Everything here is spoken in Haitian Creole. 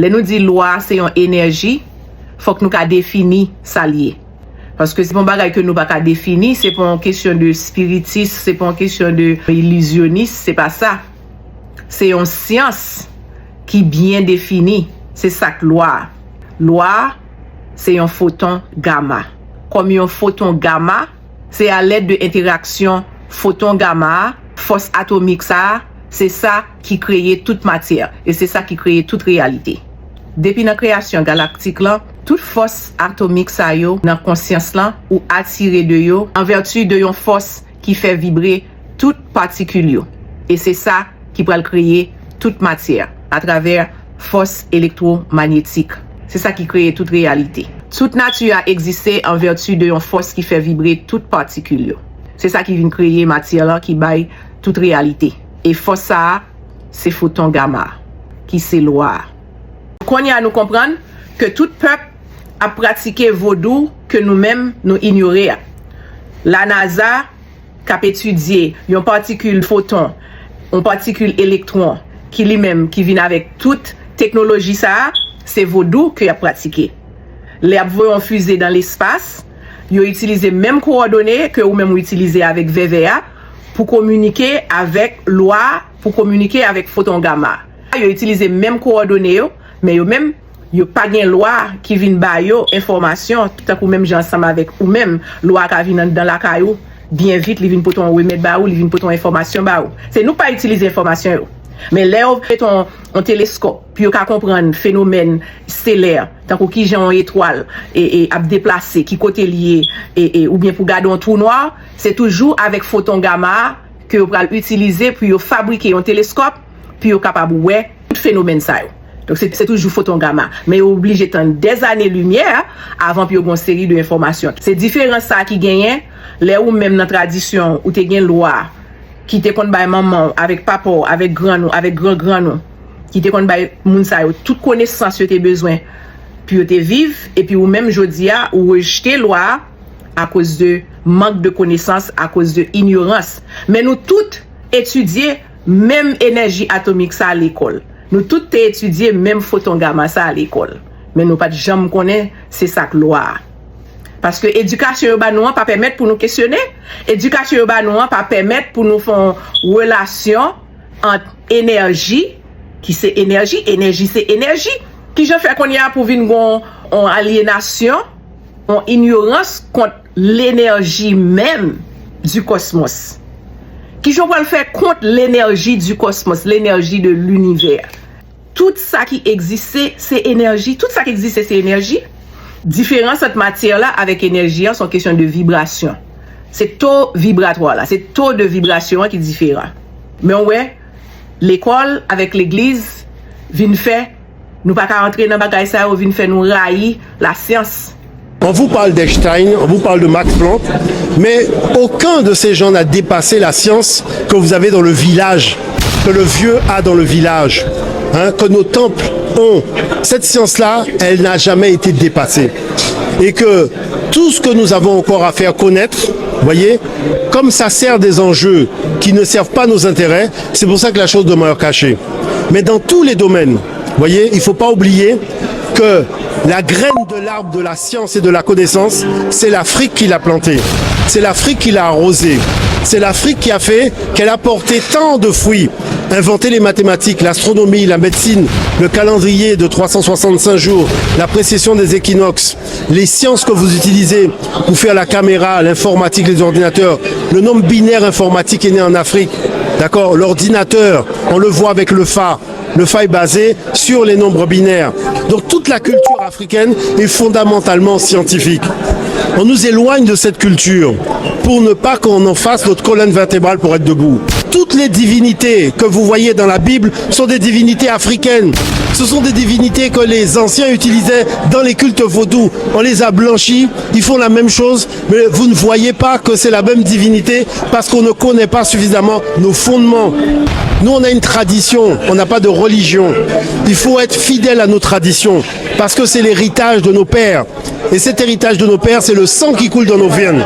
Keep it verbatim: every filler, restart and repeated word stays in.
Lè nou di lwa se yon enèji, fòk nou ka defini sa l ye. Paske se pa yon bagay ke nou pa ka defini, se pa yon kesyon de espiritis, se pa yon kesyon de ilizyonis, se pa sa. Se yon syans ki byen defini, se sa k lwa a. Lwa a, se yon foton gama. Kòm yon foton gama, se alèd de entèraksyon foton gama a, fòs atomik sa a, se sa ki kreye tout matyè, e se sa ki kreye tout reyalite. Depi nan kreyasyon galaktik lan, tout fòs atomik sa yo nan konsyans lan ou atire de yo an vèti de yon fòs ki fè vibre tout patikil yo. E se sa ki pral kreye tout matyè atravè fòs elektwomanyetik. Se sa ki kreye tout reyalite. Tout nati a egziste an vèti de yon fòs ki fè vibre tout patikil yo. Se sa ki vin kreye matyè lan ki bay tout reyalite. E fòs sa a, se foton gama a, ki se lwa a. Kounye a nou konprann ke tout pèp ap pratike vodou ke nou menm nou inyore a. La NASA k ap etidye yon patikil foton, yon patikil elektwon, ki li menm ki vin avèk tout teknoloji sa a, se vodou ke y ap pratike. Lè y ap voye yon fize nan lespas, yo itilize menm kowòdone ke ou menm ou itilize avèk vèvè a pou kominike avèk lwa a, pou kominike avèk foton gama a. Yo itilize menm kowòdone yo, men yo menm, yo pa gen lwa ki vin ba yo enfòmasyon, tankou menm jan ansanm avèk ou menm, lwa ka vin anndan lakay ou, byen vit, li vin pote yon remèd ba ou, li vin pote yon enfòmasyon ba ou. Se nou k pa itilize enfòmasyon yo. Men lè yo mete yon, yon teleskòp pou yo ka konprann fenomèn stelè, tankou kijan yon etwal e, e, ap deplase, ki kote l ye, e, e, oubyen pou gade yon twou nwa, se toujou avèk foton gama a ke yo pral itilize pou yo fabrike yon teleskòp pou yo kapab wè tout fenomèn sa yo. Donk, se, se toujou foton gama. Men yo oblije tann dèzane limyè avan pou yo gen yon seri de enfòmasyon. Se diferans sa a ki genyen lè ou menm nan tradisyon ou te gen lwa ki te konn bay manman w, avèk papa w, avèk grann ou, avèk gran grann ou, ki te konn bay moun sa yo tout konesans yo te bezwen pou yo te viv, epi ou menm jodi a, ou rejte lwa a akoz de mank de konesans, akoz de inyorans. Men nou tout etidye menm enèji atomik sa a lekòl. Nou tout te etidye menm foton gama sa a lekòl. Men nou pa t janm konnen se sa k lwa a. Paske edikasyon yo ba nou an pa pèmèt pou nou kesyone. Edikasyon yo ba nou an pa pèmèt pou nou fè yon relasyon ant enèji, ki se enèji, enèji se enèji. Kijan fè kounye a pou vin gen yon, yon alyenasyon, yon inyorans kont lenèji menm du cosmos? Kijan w pral fè kont lenèji du cosmos, lenèji de linivè? Tout sa ki egziste, se enèji. Tout sa ki egziste, se enèji. Diferans ant matyè la avèk enèji an, se yon kesyon de vibrasyon. Se to vibratwa la, se to de vibrasyon an ki diferan. Men w wè, lekòl avèk legliz vin fè nou pa ka antre nan bagay sa yo, vin fè nou rayi lasyans. On vous parle d'Einstein, on vous parle de Max Planck, mais aucun de ces gens n'a dépassé la science que vous avez dans le village, que le vieux a dans le village, hein, que nos temples ont. Cette science-là, elle n'a jamais été dépassée. Et que tout ce que nous avons encore à faire connaître, vous voyez, comme ça sert des enjeux qui ne servent pas nos intérêts, c'est pour ça que la chose demeure cachée. Mais dans tous les domaines, vous voyez, il ne faut pas oublier que la graine de l'arbre de la science et de la connaissance, c'est l'Afrique qui l'a plantée. C'est l'Afrique qui l'a arrosée. C'est l'Afrique qui a fait qu'elle a porté tant de fruits. Inventer les mathématiques, l'astronomie, la médecine, le calendrier de trois cent soixante-cinq jours, la précession des équinoxes, les sciences que vous utilisez pour faire la caméra, l'informatique, les ordinateurs. Le nombre binaire informatique est né en Afrique. D'accord ? L'ordinateur, on le voit avec le Fa. Le Fa est basé sur les nombres binaires. Donc toute la culture africaine est fondamentalement scientifique. On nous éloigne de cette culture pour ne pas qu'on en fasse notre colonne vertébrale pour être debout. Toutes les divinités que vous voyez dans la Bible sont des divinités africaines. Ce sont des divinités que les anciens utilisaient dans les cultes vaudous. On les a blanchies, ils font la même chose, mais vous ne voyez pas que c'est la même divinité parce qu'on ne connaît pas suffisamment nos fondements. Nous, on a une tradition, on n'a pas de religion. Il faut être fidèle à nos traditions parce que c'est l'héritage de nos pères. Et cet héritage de nos pères, c'est le sang qui coule dans nos veines.